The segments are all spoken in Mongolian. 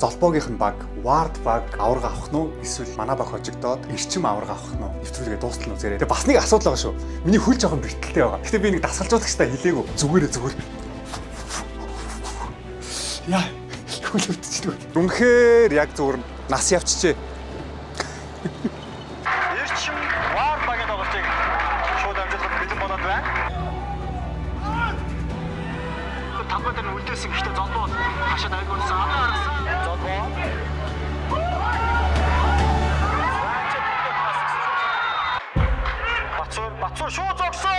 Золбоогийнх нь баг, Ward баг аварга авах нь уу эсвэл манай баг хожигдоод Эрчим аварга авах нь уу? Нэвтрүүлгээ дуустал нь үзээрэй. Тэгээ бас нэг асуудал байгаа шүү. Миний хөл жоохон бэртэлтэй байгаа. Гэтэ би нэг дасгалжуулагчтай хэлээгүү. Зүгээрээ зүгээр. Яа, хөл өвдчихдэг. Үнэхээр яг зүгээр нас явчихжээ. Эрчим Ward багийн тоглолтыг шууд амжилтанд бэлэн болоод байна. Талбай дээр нь үлдээсэн гэхдээ Золбоо бол хашаад айгуурсан. Аваа гаргасан. Золбоо. Бацуур, Бацуур шууд зогсон!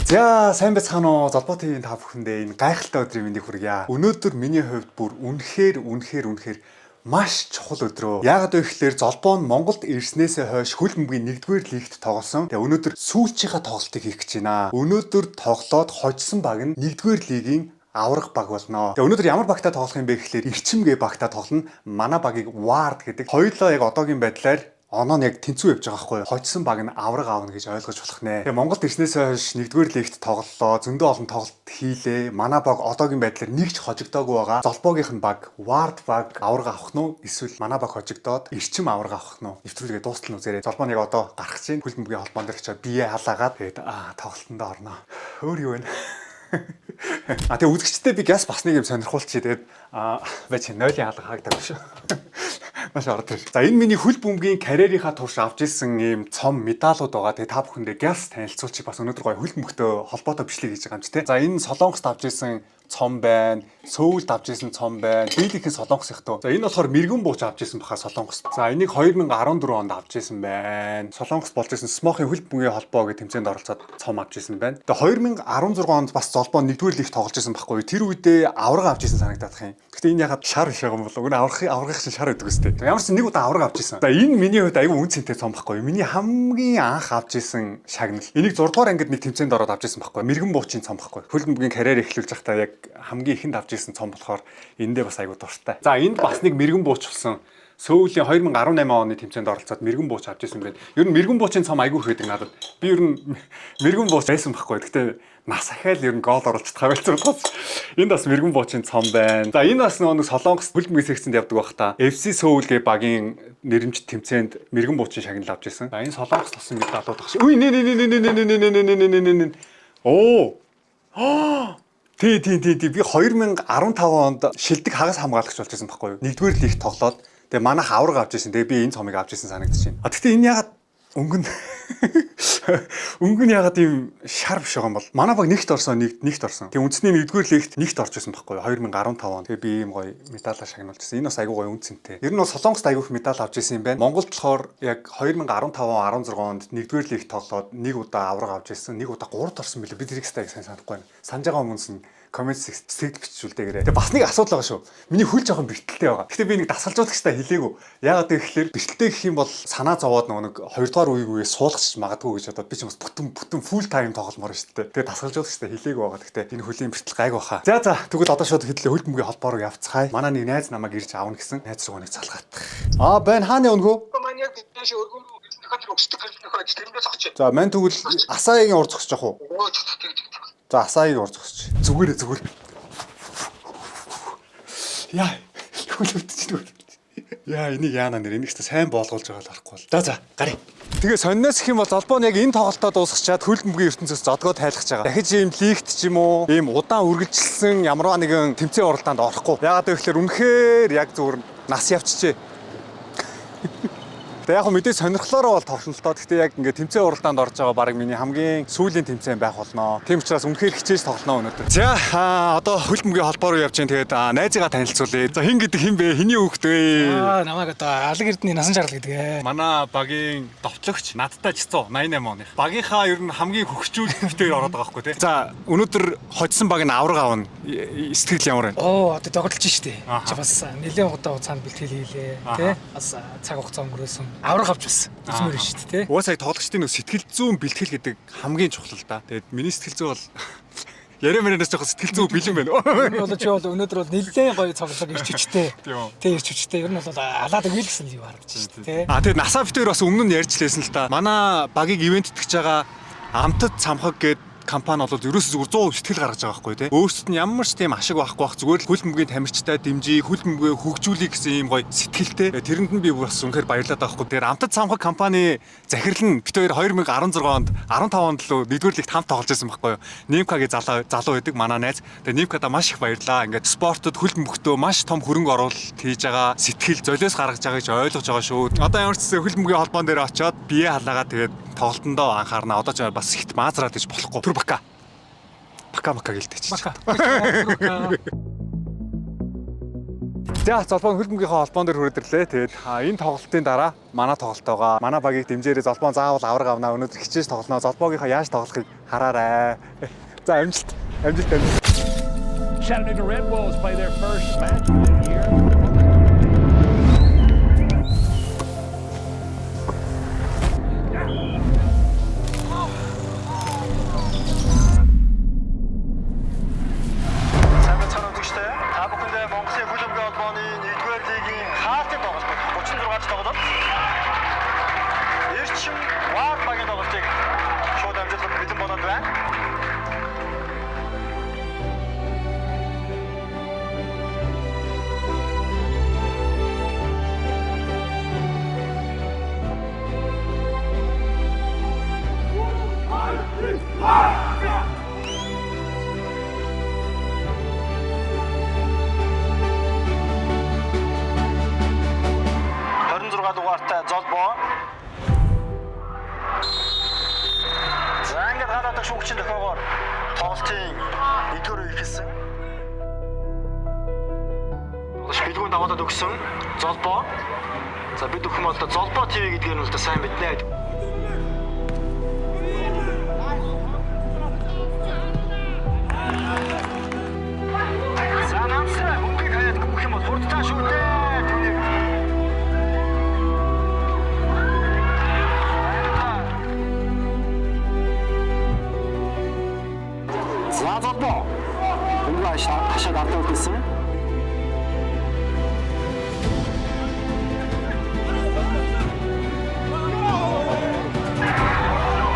За сайн байцгаана уу? Золбоо ТV-ийн та бүхэндээ энэ гайхалтай өдрийн мэндийг хүргье. Өнөөдөр миний хувьд бүр үнэхээр үнэхээр үнэхээр маш чухал өдрөө. Яагаад вэ гэхээр Золбоо нь Монголд ирснээсээ хойш хөл бөмбөгийн 1-р лигт тоглосон. Тэгээ өнөөдөр сүүлчийнхаа тоглолтыг хийх гэж байна. Өнөөдөр тоглоод хожсон баг нь 1-р лигийн аврах баг болно. Тэгээ өнөөдөр ямар багтаа тоглох юм бэ гэхээр Эрчим гэ багтаа тоглоно. Манай багийг Ward гэдэг. Хоёулаа яг одоогийн байдлаар оноо нь яг тэнцүү явж байгаа байхгүй юу? Хожсон баг нь авраг аавна гэж ойлгож болох нэ. Тэгээ Монголд ирснээс хойш 1-р лигт тоглолоо. Зөндөө олон тоглолт хийлээ. Манай баг одоогийн байдлаар нэг ч хожигдоогүй байгаа. Золбоогийнх нь баг, Ward баг авраг авах нь уу? Эсвэл манай баг хожигдоод Эрчим авраг авах нь уу? Нэвтрүүлгээ дуустал нь үзээрэй. Золбоо нэг одоо гарах чинь хөл бөмбөгийн холбоон дээр очиод бие халаагаад тэгээд тоглолтонд орно. Өөр юу вэ? А тэгээ үзэгчтэй би гяс бас нэг юм сонирхуулчих. Тэгээд байж нойлын хаалга хаагдаагүй шүү. Маш орд ир. За энэ миний хөл бөмбөгийн карьерийнхаа турш авч ирсэн ийм цом медалууд байгаа. Тэгээ та бүхэндээ гяс танилцуулчих бас өнөөдөр гоё хөл бөмбөгтөө холбоотой бичлэг хийж байгаа юм чи тэ. За энэ Солонгост авч ирсэн цом байна. Сөүлд авч ирсэн цом байна. Дийлийнхэн Солонгос их төө. За энэ болохоор мэрэгэн бууч авч ирсэн баха Солонгост. За энийг 2014 онд авч ирсэн байна. Солонгост болж ирсэн Смохын хөл бөмбөгийн холбоо гэх тэмцээнд оролцоод цом авч ирсэн байна. Тэгээ 2016 онд бас Золбоо 1-р лигт тоглож ирсэн байхгүй юу? Тэр үедээ авраг авч ирсэн санагдаад их юм. Гэхдээ энэ яхад шар биш байгаа юм болов. Үнэ аврахын аврагын чинь шар байдаг үстэй. Ямар ч нэг удаа авраг авч ирсэн. За энэ миний хувьд айгүй үн цэнтэй цом байхгүй юу? Миний хамгийн анх авч ирсэн шагнал. Энийг 6 дугаар ангид нэг тэмцээнд ороод авч ирсэн байхгүй юу? Мэргэн буучийн цом байхгүй юу? Хөл бөмбөгийн карьер эхлүүлж байхдаа яг хамгийн ихэнд авч ирсэн цом болохоор эндээ бас айгүй дуртай. За энд бас нэг мэрэгэн бууч болсон. Сөүлийн 2018 оны тэмцээнд оролцоод мэрэгэн бууч авч ирсэн байна. Ер нь мэрэгэн буучийн цом айгүй их байдаг надад. Би ер нь мэрэгэн бууч байсан байхгүй. Гэхдээ нас ахаал ер нь гол оруулж чадах байлцсан. Энд бас мэрэгэн буучийн цом байна. За энэ бас нөгөө нэг Солонгос хөл бөмбөгийн секцэнд явдаг бах та. FC Сөүл гэ багийн нэрэмжит тэмцээнд мэрэгэн буучийн шагнал авч ирсэн. За энэ Солонгос болсон медалууд багш. Үгүй нэ нэ нэ нэ нэ нэ нэ нэ нэ нэ нэ. Оо. Тий, тий, тий, тий. Би 2015 онд шилдэг хагас хамгаалагч болж байсан байхгүй юу? Нэгдүгээр лигт тоглоод тэгээ манайх авраг авч ирсэн. Тэгээ би энэ цомыг авч ирсэн санагдаж байна. А тэгтээ энэ ягаад өнгөн өнгөн ягаад ийм шар биш байгаа юм бол? Манай баг нэгт орсон, нэгт орсон. Тэгээ үндэсний нэгдүгээр лигт нэгт орж ирсэн байхгүй юу? 2015 он. Тэгээ би ийм гоё медалаа шагнуулж ирсэн. Энэ бас айгүй гоё үн цэнтэй. Ер нь бол Солонгост айгүй их медаль авч ирсэн юм байна. Монголд болохоор яг 2015 он 16 онд нэгдүгээр лигт тоглоод нэг удаа авраг авч ирсэн. Нэг удаа гуравт орсон билээ. Би тэрийг сайн санахгүй байна. Санаж байгаа хүмүүс нь коммент сэтгэл бичүүлдээгээрэй. Тэгээ бас нэг асуудал байгаа шүү. Миний хөл жоохон бэртэлтэй байгаа. Гэтэ би нэг дасгалжуулагчтай хэлээгүү. Яагаад гэвэл бэртэлтэй гэх юм бол санаа зовоод нөгөө нэг хоёрдугаар үеийг үеэ суулгачих магадгүй гэж бодоод би ч бас бүтэн бүтэн full time тогломоор шүү дээ. Тэгээ дасгалжуулагчтай хэлээгүү байгаа. Гэтэ энэ хөлийн бэртэл гайг баха. За за тэгвэл одоо шууд хэдлээ хөл бөмбөгийн холбоо руу явцгаая. Манай нэг найз намайг ирж аавна гэсэн. Найз руу нэг залгаадах. Аа байна хаана явна хөө? Маань яг дэше өргөн рүү нөхөд өсдөг нөхөд тэрэндээ зогсож. За мань тэгвэл Асаагийн ур зогсож явах уу? Өө тэгж тэгж. За Асаагийн ур зогсож. Зүгээрээ зүгээр. Яа, хөл өвдчихдэг. Яа, энийг яана нэр энийг ч сайн боолгуулж байгаа л харахгүй бол. За за, гарыг. Тэгээ сонноос гэх юм бол Золбоо нь яг энэ тоглолтоо дуусгачаад хөл бөмбөгийн ертөнцөөс зодгоо тайлах гэж байгаа. Дахиж ийм лигт ч юм уу, ийм удаан үргэлжилсэн ямарваа нэгэн тэмцээн уралдаанд орохгүй. Яагаад гэвэл үнэхээр яг зүгээр нас явчихжээ. Тэгээ яг мэдээ сонирхлоороо бол тоглоно л доо. Гэхдээ яг ингээд тэмцээн уралдаанд орж байгаа баг миний хамгийн сүүлийн тэмцээн байх болно. Тийм учраас үнэхээр хичээж тоглоно өнөөдөр. За одоо хөл бөмбөгийн холбоо руу явж байна. Тэгээд найзыгаа танилцуулъя. За хин гэдэг хин бэ? Хиний хүүхэд вэ? Аа намайг одоо Алаг Эрдэнэ насан шаргал гэдэг. Манай багийн довтлогч надтай чицоо 88 оных. Багийнхаа ер нь хамгийн хөгжүүлэлтээр ороод байгаа байхгүй тий. За өнөөдөр хоцсон баг нь авраг аавна. Сэтгэл ямар байна? Оо одоо догдолж штэ. Аха. Чи бас нэлээд удаа цаана бэлтгэл хийлээ тий. Бас цаг хугацаа өнгөрөөсөн. Авраг авч бас үзмээр штэ тий. Угаасаа тоглогчдын нэг сэтгэл зүйн бэлтгэл гэдэг хамгийн чухал л да. Тэгээд миний сэтгэл зүй бол Яриа мөрөөс жоохон сэтгэл зүй бэлэн байна. Ер нь бол чи бол өнөөдөр бол нэлээд гоё цоглог ирч хүчтэй. Тийм үү. Тэ ирч хүчтэй. Ер нь бол алаад өгье л гэсэн юм харагдаж шүү дээ. Тэ. А тэгээд насаа бит хоёр бас өмнө нь ярьж лээсэн л та. Манай багийг ивенттгэж байгаа амтад цамхаг гээд компани бол ерөөсөө зүгээр 100% сэтгэл гаргаж байгаа байхгүй тий. Өөрсдөд нь ямар ч тийм ашиг байхгүй бах зүгээр л хөл бөмбөгийн тамирчтай дэмжиж, хөл бөмбөгөө хөгжүүлэе гэсэн ийм гоё сэтгэлтэй. Тэрэнд нь би бас үнэхээр баярлаад байгаа байхгүй. Тэгэхээр амтад цамхаг компани захирал нь бит хоёр 2016 онд 15 онд л нэгдүгээр лигт хамт тоглож байсан байхгүй юу. Нимкагийн залуу байдаг манай найз. Тэгээ Нимкада маш их баярлаа. Ингээд спортод хөл бөмбөгтөө маш том хөрөнгө оруулалт хийж байгаа сэтгэл золиос гаргаж байгаа гэж ойлгож байгаа шүү. Одоо ямар ч гэсэн хөл бөмбөгийн холбоон дээр очиод бие халаагаа тэгээд тоглолтондоо анхаарна. Одоо ч бас ихт маазраад гэж болохгүй. Түр бака. Бака мака гэлтэй чи. Бака. За золбоон хөл бөмбөгийнхөө холбоон дээр хүрээд ирлээ. Тэгээд энэ тоглолтын дараа манай тоглолт байгаа. Манай багийг дэмжээрэй. Золбоон заавал авраг авнаа. Өнөөдөр хичээж тоглоно. Золбоогийнхоо яаж тоглохыг хараарай. За амжилт. Амжилт амжилт. Chattanooga Red Wolves play their first match of the year. Сайн байцгаана үзэгчдээ. Та бүхэндээ Монголын хөл бөмбөгийн холбооны 1-р лигийн хаалтын тоглолт 36 дахь тоглолт. Эрчим Вар багийн тоглолтыг шууд амжилтанд бэлэн болоод байна. Дугаартай Золбоо. За ингээд гадаадах шүүгчийн дохиогоор тоглолтын нэгдүгээр үе эхэлсэн. Бэлгүүн даваадад өгсөн Золбоо. За бид бүхэн бол Золбоо ТV гэдгээр нь бол сайн мэднэ. За намсаа хөнгөийг хаяад гүөх юм бол хурдтай шүү дээ. Түүнийг За Золбоо. Хөнгө хашаад ардаа үлдээсэн.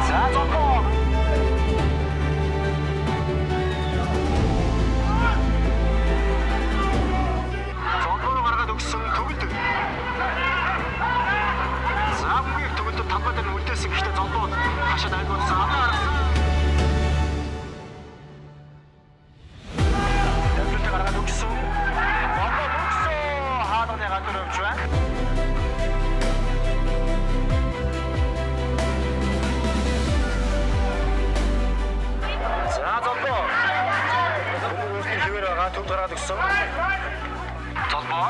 За Золбоо. Золбоо руу гаргаад өгсөн төгөлд. За бүхийг төгөлдөр талбай дээр нь үлдээсэн. Гэхдээ Золбоо хашаад айгуулсан. Алдаа гаргасан. Дамжуултыг гаргаад өгсөн. Золбоо өгсөн. Хаалганы гадуур явж байна. За Золбоо. Хүмүүст хэвээр байгаа төвд гаргаад өгсөн. Золбоо.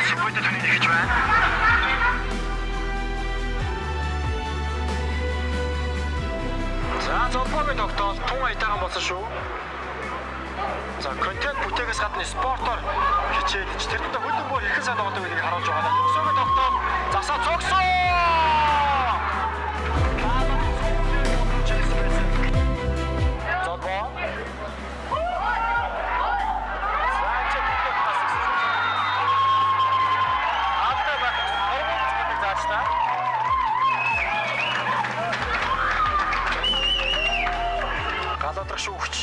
Сүбэд түүнийг ихэж байна. За Золбоогийн тогтоол тун аятайхан болсон шүү. За контент бүтээгээс гадна спортоор хичээлж тэр дундаа хөл бөмбөр хэрхэн сайн тоглодог гэдгийг харуулж байгаа. Төгсөөгийн тогтоол засаа цогсон. Золбоо. Алдаа байх. Хормоц гэдэг заачтай. Галаадрах шүүгч.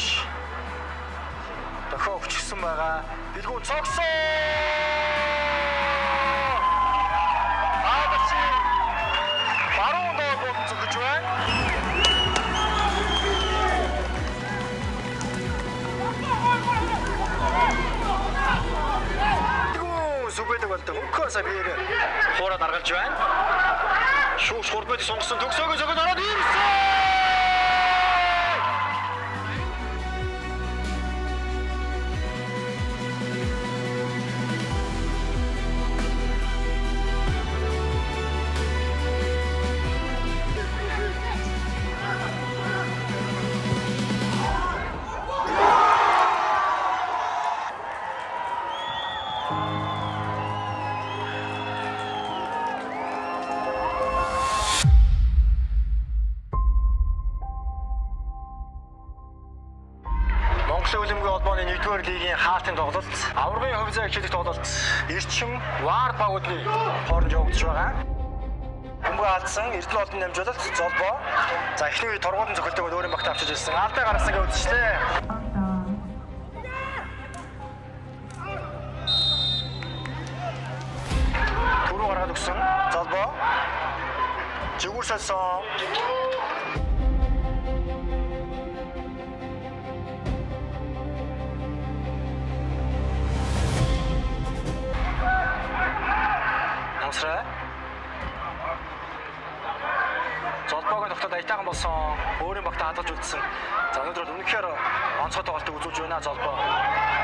Дохио өгчихсөн байгаа. Бэлгүүн цогсон. Аадагчийн баруун доор болон зөгөж байна. Бэлгүүн сүбэдэг болдог. Хөнгөхөөсөө биеэр хуураад аргалж байна. Шүүгч хурдмыг сонгосон төгсөөгөө зөгөд ороод ирсэн. холбооны 1-р лигийн хаалтын тоглолт, аваргын хувьцаа эхлэх тоглолт Эрчим Вард багуудны хооронд явагдаж байгаа. Бөмбөг алдсан Эрдэнэ олон дамжуулалт Золбоо. За эхний үе торгуулын цохилтыг өөрийн багт авчиж ирсэн. Алдаа гаргасан гэж үзчихлээ. Түрүү гаргаад өгсөн Золбоо. Жигүүр сольсон. Намсраа. Золбоог тогтоод аятайхан болсон. Өөрийн багтаа хадгалж үлдсэн. За өнөөдөр бол үнэхээр онцгой тоглолтыг үзүүлж байна Золбоо.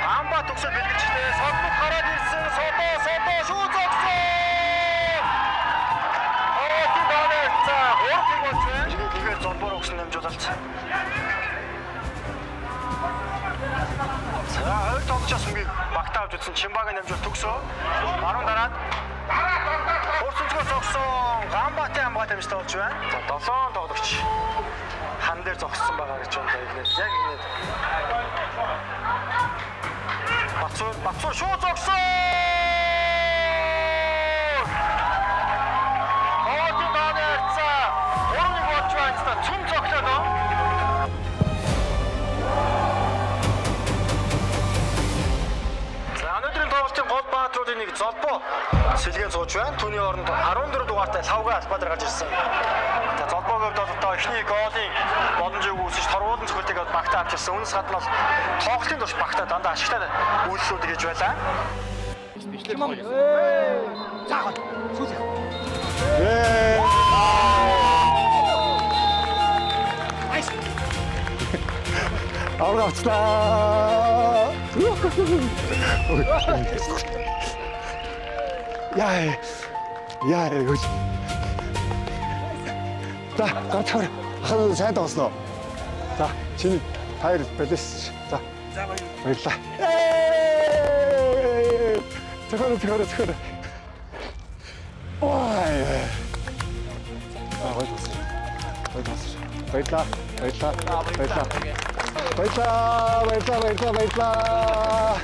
Амба төгсөд бэлгэлжлээ. Содмод гараад ирсэн. Содо, содо шүү зогсон. Оо тийм байна. За 3-1 болж байна. Тэгэхээр Золбоор өгсөн дамжуулалт. За хоёр тоглогчоос мөнгийг багтаа авч үзсэн Чимбагийн дамжуулалт төгсөө. Баруун дараад хурцлцгоо зогсон. Гамбатай хамгаалт амжилттай болж байна. За 7 тоглогч хан дээр зогссон байгаа гэж байна. Яг ингэ. Бацуур, Бацуур шууд зогсон. Хоолын дааны харьцаа 3-1 болж байна. Цөм цоглоо нөө. За өнөөдрийн тоглолтын гол баатруудын нэг Золбоо сэлгээн сууж байна. Түүний оронд 14 дугаартай Лавга Албадар гарч ирсэн. За Золбоогийн хувьд бол одоо эхний голын боломжийг үүсгэж торгуулын цохилтыг багтаа авч ирсэн. Үүнээс гадна бол тоглолтын турш багтаа дандаа ашигтай үйлдэлүүд хийж байлаа. Авраг авчлаа. Яа. Яа хөл. За, гацхаар хаа сайн тоглосноо. За, чиний таяр балис. За. За баярлалаа. Цохор цохор цохор. Ой. Аа, гоё тоглосон. Гоё тоглосон. Баярлалаа. Баярлалаа. Баярлалаа. Баярлалаа. Баярлалаа. Баярлалаа. Баярлалаа.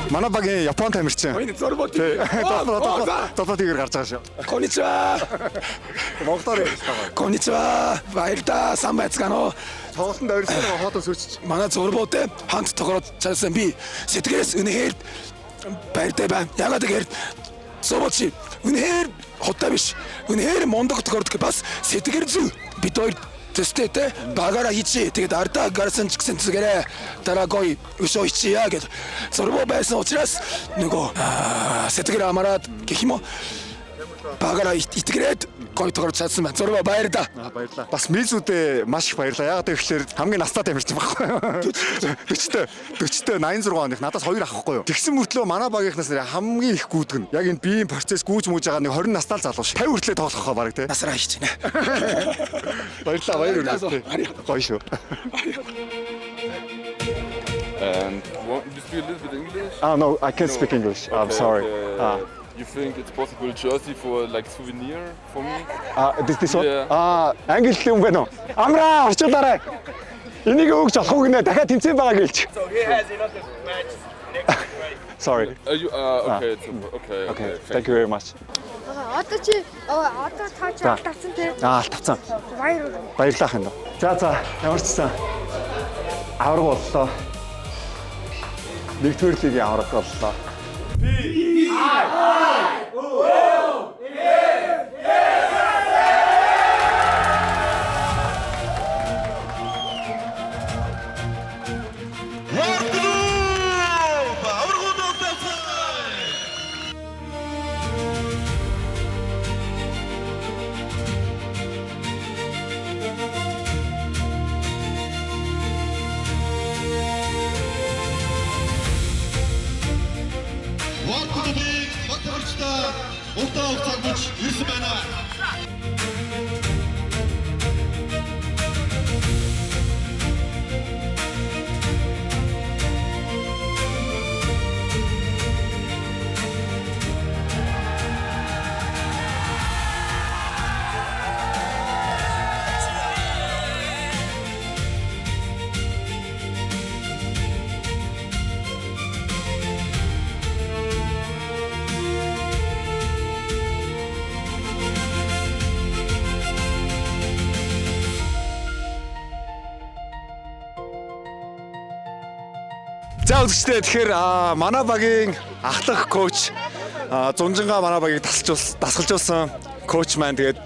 Манай багийн Япон тамирчин. Золбоо. Золбоо тийгэр гарч байгаа шүү. Конничва. Монголоор ярьж байгаа. Конничва. Баярлалаа. Сайн байцгаана уу? Тоглолтод ойрсон хоотоо сүйчиж. Манай Золбоотой хамт тоглоод чадсан би сэтгэлээс үнэхээр баяртай байна. Ягаад гэхээр Золбоо чи үнэхээр хоттой биш. Үнэхээр мундаг тохиолддог бас сэтгэл зүй бид хоёр төстэй те багаараа хийчи. Тэгээд ардаа гарсан ч гэсэн зүгээрээ дараа гоё өшөө хийчихье гэж Золбоо байсан учраас нөгөө сэтгэл амараад гэх юм уу багаараа итгэрээд гоё тоглож чадсан байна. Золбоо баярлалаа. Баярлалаа. Бас мизүүдээ маш их баярлалаа. Ягаад гэвэл хамгийн настай тамирчин байхгүй юу? 40-тэй 40-тэй 86 оных надаас 2 авахгүй юу? Тэгсэн мөртлөө манай багийнхнаас нэр хамгийн их гүйдэг нь. Яг энэ биеийн процесс гүйж мүүж байгаа нэг 20 настай л залуу ш. 50 хүртлээ тоглох хаа баг те. Насраа хийж байна. Баярлалаа. Баяр хүргэе. Гоё шүү. And what, you speak a little bit English? Ah no, I can't speak English. I'm sorry. You think it's possible jersey for like souvenir for me? This one? Yeah. Аа, англи юм байна уу? Амраа, орчуулаарай. Энийг өгч болох уу гинэ? Дахиад тэмцээн байгаа гэлч. So he has another match next week, right? Sorry. Are you okay, it's okay, Okay, thank you very much. Одоо чи одоо та чи алдсан тий. Аа, алдсан. Баяр Баярлалаа ханд. За за, ямар ч сан авраг боллоо. Нэгдүгээр лигийн авраг боллоо. P I O N S. Уртаа хугацаанд ирсэн байна. За үзэгчдээ, тэгэхээр манай багийн ахлах coach Зунжингаа манай багийг дасгалжуулсан coach маань тэгээд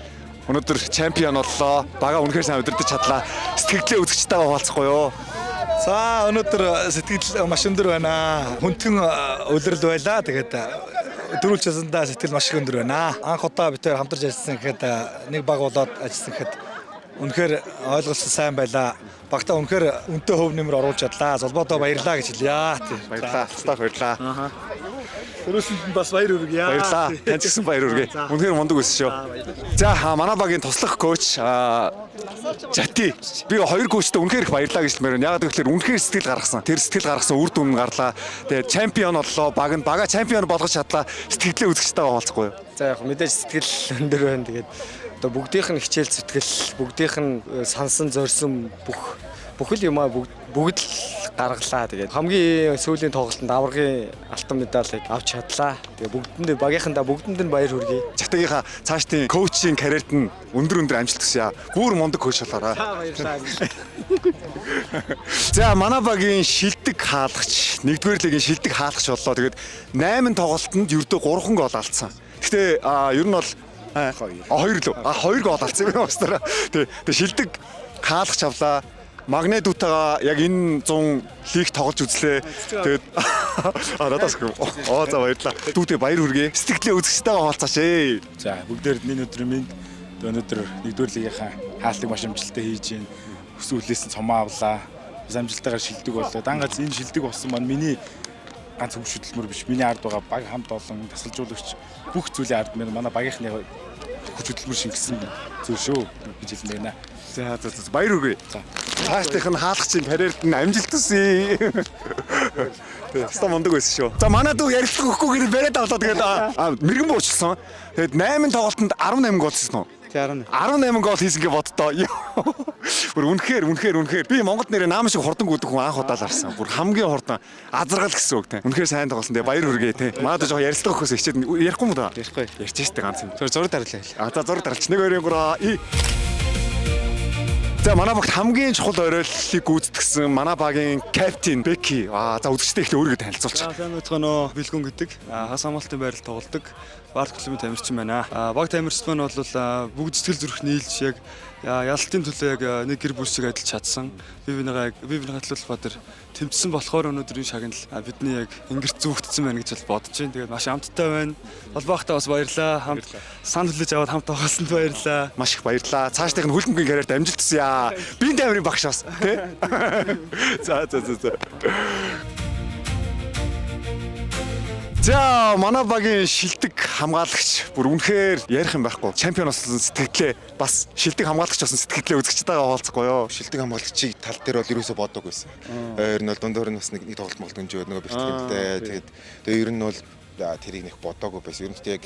өнөөдөр чемпион боллоо. Бага үнэхээр сайн удирдах чадлаа. Сэтгэлдээ үзэгчтэйгээ хуваалцахгүй юу? За, өнөөдөр сэтгэл маш өндөр байна. Хүндхэн улирал байлаа. Тэгээд дөрвөлж чадсандаа сэтгэл маш их өндөр байна. Анх удаа бид хоёр хамтарч ажилласан гэхэд, нэг баг болоод ажилласан гэхэд үнэхээр ойлголцсон сайн байлаа. Багтаа үнэхээр үнэтэй хувь нэмэр оруулж чадлаа. Золбоодоо баярлаа гэж хэлье. Баярлаа. Стах баярлаа. Төрөөсөнд нь бас баяр хүргье. Баярлаа. Танд ч гэсэн баяр хүргэе. Үнэхээр мундаг байсан шүү. За, манай багийн туслах coach Жати. Би хоёр coach тэй үнэхээр их баярлаа гэж хэлмээр байна. Яагаад гэвэл үнэхээр сэтгэл гаргасан. Тэр сэтгэл гаргасан үр дүн нь гарлаа. Тэгээд чемпион боллоо. Баг нь бага чемпион болгож чадлаа. Сэтгэлдээ үзэгчтэйгээ хуваалцахгүй юу? За, яг мэдээж сэтгэл өндөр байна. Тэгээд одоо бүгдийнх нь хичээл зүтгэл, бүгдийнх нь сансан зорьсон бүх бүхэл юмаа бүгд л гаргалаа. Тэгээд хамгийн сүүлийн тоглолтод аваргын алтан медалийг авч чадлаа. Тэгээд бүгдэнд, багийнхандаа бүгдэнд нь баяр хүргэе. Жатагийнхаа цаашдын coach ийн карьерт нь өндөр өндөр амжилт хүсье. Бүр мундаг coach болоорой. Баярлалаа. За, манай багийн шилдэг хаалгач, нэгдүгээр лигийн шилдэг хаалгач боллоо. Тэгээд 8 тоглолтод ердөө 3 гол алдсан. Гэхдээ ер нь бол 2 лөө. 2 гол алдсан юм байна. Тэгээ шилдэг хаалгач авлаа. Магнедутагаа яг энэ 100 лиг тоглож үзлээ. Тэгээд надаас гэх. Оо, за, баярлалаа. Дүүтэй баяр хүргэе. Сэтгэлдээ үзэгчтэйгээ хуваалцаач ээ. За, бүгдээр энэ өдрийн мэнд. Өнөөдөр нэгдүгээр лигийнхаа хаалтыг маш амжилттай хийж байна. Хүссэн хүлээсэн цомоо авлаа. Бас амжилттайгаар шилдэг боллоо. Дан ганц энэ шилдэг болсон маань миний ганц хөгж хөдөлмөр биш. Миний ард байгаа баг хамт олон дасгалжуулагч бүх зүйлийн ард манай багийнхны хүч хөдөлмөр шингэсэн зүйл шүү гэж хэлмээр байна. За за за, баяр хүргэе. За. Цаашдынх нь хаалгачийн карьерт нь амжилт хүсье. Тэгээ хэвээ мундаг байсан шүү. За, манай дүү ярилцлага өгөхгүйгээр бариад авлаа, тэгээд мэрэгэн буучсан. Тэгээд 8 тоглолтод 18 гол хийсэн үү? 18. 18 гол хийсэн гэж боддоо. Бүр үнэхээр үнэхээр үнэхээр би Монголд нэрээ наам шиг хурдан гүйдэг хүн анх удаа л харсан. Бүр хамгийн хурдан азаргал гэсэн үг те. Үнэхээр сайн тоглосон. Тэгээ баяр хүргэе те. Манай дүү жоохон ярилцлага өгөхөөс хичээд ярихгүй юм да. Ярихгүй. Ярьж штэ ганц юм. Зураг дарлаа. За, зураг дарлаач. 1 2 3. За, манай багт хамгийн чухал оройллыг гүйцэтгсэн манай багийн капитан Беки. За, үзэгчтэй ихлэ өөрийгөө танилцуулчих. За, сайн байцгаана уу. Бэлгүн гэдэг. Хас хамгаалтын байрал тоглодог. Барт клубын тамирчин байна. Баг тамирчид маань бол бүгд сэтгэл зүрх нийлж яг ялалтын төлөө яг нэг гэр бүл шиг ажиллаж чадсан. Бие биенийгээ бие биенийхээ төлөө Баатар тэмцсэн болохоор өнөөдөр энэ шагнал бидний яг ингэрт зүүгдсэн байна гэж бол бодож байна. Тэгээд маш амттай байна. Холбоохтой бас баярлаа. Хамт сан хүлээж аваад хамт тоглосонд баярлаа. Маш их баярлаа. Цаашдынх нь хөлбөмбөгийн карьерт амжилт хүсье. Биеийн тамирын багш бас тий. За за за за. За, манай багийн шилдэг хамгаалагч, бүр үнэхээр ярих юм байхгүй. Чемпион болсон сэтгэлээ, бас шилдэг хамгаалагч болсон сэтгэлээ үзэгчтэйгээ хуваалцахгүй юу? Шилдэг хамгаалагчийг тал дээр бол ерөөсөө бодоагүй байсан. Ер нь бол дундуур нь бас нэг тоглолт молт өнжөөд нөгөө бэлтгэлтэй. Тэгээд тэгээ ер нь бол тэрийг нэг бодоагүй байсан. Ер нь яг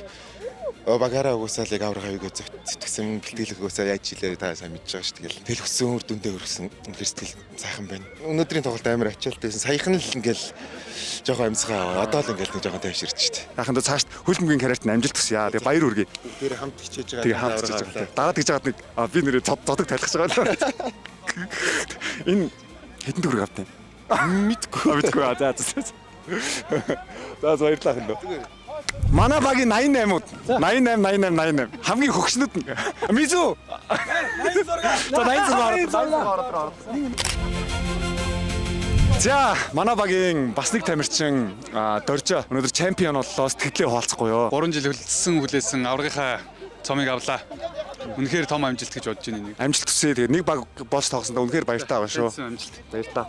багаараа угсаал яг аврах аюугаа зүтгэсэн, бэлтгэлэх угсаа яаж илээ та сайн мэдж байгаа шүү. Тэгэл тэл хүссэн үр дүндээ хүрсэн. Үнэхээр сэтгэл сайхан байна. Өнөөдрийн тоглолт амар ачаалт байсан. Саяхан л ингээл жоохон амьсгаа аваа. Одоо л ингээл нэг жоохон тайвширч шүү дээ. Яханд цааш хөлбөмбөгийн карьерт нь амжилт хүсье. Тэгээ баяр хүргэе. Бүгдээрээ хамт хичээж байгаа. Тэгээ хамт хичээж байгаа. Дараад гэж байгаад нэг би нэрээ зодог талих байгаа. Энэ хэдэн төгрөг авт юм? Мэдгүй. Мэдгүй. За за. За, баярлалаа хэл. Манай багийн 88-ууд 88 88 88 хамгийн хөгшнөд нь Мизу 86. За, 86 ороод. За, манай багийн бас нэг тамирчин Доржо өнөөдөр чемпион боллоо, сэтгэлээ хуваалцахгүй юу? 3 жил хөлдсөн хүлээсэн аврагынхаа цомыг авлаа. Үнэхээр том амжилт гэж бодож байна энийг. Амжилт хүсье. Тэгээ нэг баг болж тоглосондоо үнэхээр баяртай байгаа шүү. Амжилт. Баярлалаа.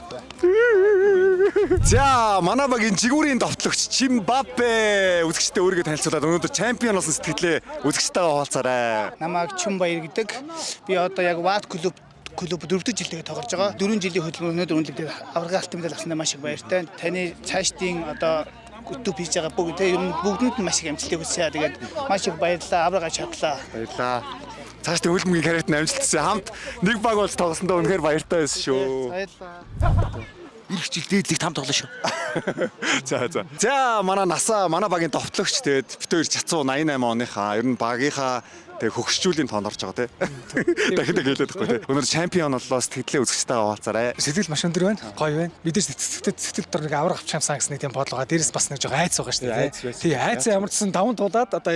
За, манай багийн жигүүрийн довтлогч Чимбаппе үзэгчтэй өөрийгөө танилцуулаад өнөөдөр чемпион болсон сэтгэлээ үзэгчтэйгээ хуваалцаарай. Намайг Чүмбаяр гэдэг. Би одоо яг Ват клуб дөрөвдөг жилдээ тоглож байгаа. 4 жилийн хөдөлмөр өнөөдөр үнэлэгдээд аваргын алтан медаль авсандаа маш их баяртай. Таны цаашдын одоо YouTube хийж байгаа бүгд ер нь бүгдэнд нь маш их амжилтыг хүсье. Тэгээд маш их баярлалаа. Аварга чадлаа. Баярлалаа. Цаашдын хөлбөмбөгийн карьерт нь амжилт хүсье. Хамт нэг баг болж тоглосондоо үнэхээр баяртай байсан шүү. Баярлалаа. Ирэх жил дээдлийг там тоглоно шүү. За за. За, манай насаа манай багийн довтлогч, тэгээд бит хоёр чацуу 88 оныхаа ер нь багийнхаа Тэгээ хөгшчүүлийн тоонд орж байгаа тий. Дахин дахин хэлээд байхгүй тий. Өнөөдөр чемпион боллоо, сэтгэлээ үзэгчтэйгээ хуваалцаарай. Сэтгэл маш өндөр байна. Гоё байна. Мэдээж сэтгэл дотор нэг авраг авчих юмсан гэсэн нэг тийм бодлого. Дээрээс бас нэг жоо айц байгаа шүү дээ. Айц байсан. Тий, айц ямар ч сан даван туулаад одоо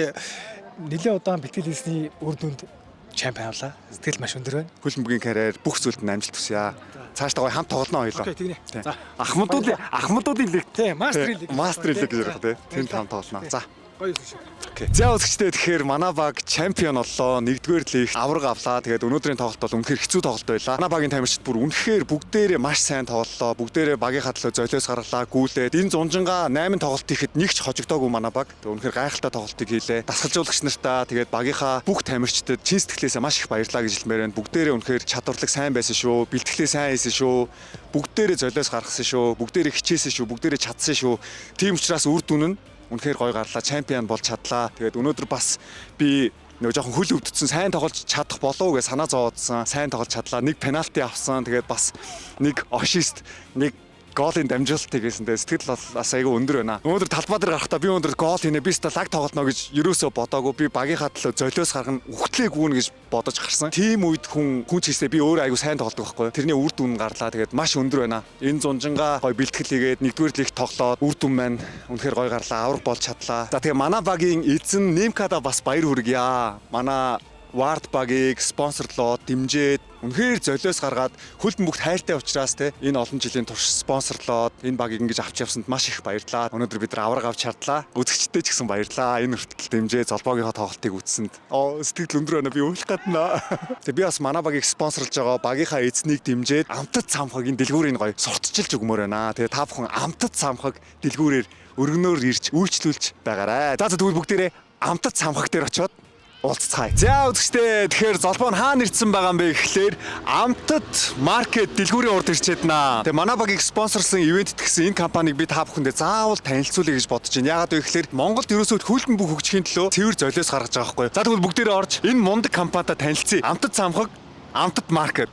нэлээд удаан бэлтгэл хийсний үр дүнд чемпион авлаа. Сэтгэл маш өндөр байна. Хөлбөмбөгийн карьер бүх зүйлд нь амжилт хүсье. Цаашдаа гоё хамт тоглоно хоёлоо. Окей, тэгнэ. Тий. За. Ахмадуудын лиг. Тий, мастер лиг. Мастер лиг гэж ярих тий. Тэнд хамт тоглоно. За. Гоё юм шиг. Окей. За үзэгчдээ, тэгэхээр манай баг чемпион боллоо. Нэгдүгээр лиг авраг авлаа. Тэгээд өнөөдрийн тоглолт бол үнэхээр хэцүү тоглолт байлаа. Манай багийн тамирчид бүр үнэхээр бүгдээрээ маш сайн тоглолоо. Бүгдээрээ багийнхаа төлөө золиос гаргалаа, гүйлээд. Энэ зунжингаа 8 тоглолт хийхэд нэг ч хожигдоогүй манай баг. Тэгээд үнэхээр гайхалтай тоглолтыг хийлээ. Дасгалжуулагч нартаа тэгээд багийнхаа бүх тамирчдад чин сэтгэлээсээ маш их баярлалаа гэж хэлмээр байна. Бүгдээрээ үнэхээр чадварлаг сайн байсан шүү. Бэлтгэлээ сайн хийсэн шүү. Бүгдээрээ золиос гаргасан шүү. Бүгдээрээ хичээсэн шүү. Бүгдээрээ чадсан шүү. Тийм учраас үр дүн нь үнэхээр гоё гарлаа, чемпион болж чадлаа. Тэгээд өнөөдөр бас би нөгөө жоохон хөл өвдсөн, сайн тоглож чадах болов уу гэж санаа зовоодсон. Сайн тоглож чадлаа. Нэг пенальти авсан. Тэгээд бас нэг ошист, нэг голын дамжуулалт хийгээсэн. Тэгээд сэтгэл бол бас айгүй өндөр байна. Өнөөдөр талбай дээр гарахдаа би өнөөдөр гол хийнэ, би ста лаг тоглоно гэж ерөөсөө бодоагүй. Би багийнхаа төлөө золиос гаргана, үхтлээ гүнэ гэж бодож гарсан. Тийм үед хүн ч хийсээ би өөрөө айгүй сайн тоглодог байхгүй. Тэрний үр дүн гарлаа. Тэгээд маш өндөр байна. Энэ зунжингаа гой бэлтгэл хийгээд нэгдүгээр лигт тоглоод үр дүн маань үнэхээр гой гарлаа. Авраг болж чадлаа. За тэгээ манай багийн эзэн Немкада бас баяр хүргье. Манай Ward багийг спонсорлоод дэмжиж үнэхээр золиос гаргаад хөлбөмбөгт хайртай учраас те энэ олон жилийн турш спонсорлоод энэ багийг ингэж авч явсанд маш их баярлалаа. Өнөөдөр бид нар авраг авч чадлаа. Үзэгчдээ ч гэсэн баярлалаа. Энэ хүртэл дэмжээ золбоогийнхоо тоглолтыг үзсэнд. Оо, сэтгэл өндөр байна. Би уйлах гадна. Тэгээ би бас манай багийг спонсорлж байгаа багийнхаа эзнийг дэмжиж амтад самхаг энэ дэлгүүрийн гоё сурталчилж өгмөр байна. Тэгээ та бүхэн амтад самхаг дэлгүүрээр өргөнөөр ирж үйлчлүүлж байгаарай. За тэгвэл бүгдээрээ амтад самхаг дээр очиод уулзцгаая. За үзэгчдээ, тэгэхээр золбоо нь хаана ирсэн байгаа юм бэ гэхлээр Амтад маркет дэлгүүрийн урд ирчээд наа. Тэгээ манай багийг спонсорлсон ивент гэсэн энэ компанийг би та бүхэндээ заавал танилцуулъя гэж бодож байна. Яагаад вэ гэхлээр Монголд ерөөсөө хөлбөмбөг хөгжихийн төлөө цэвэр золиос гаргаж байгаа байхгүй. За тэгвэл бүгдээрээ орж энэ мундаг компанитай танилцъя. Амтад самхаг, Амтад маркет.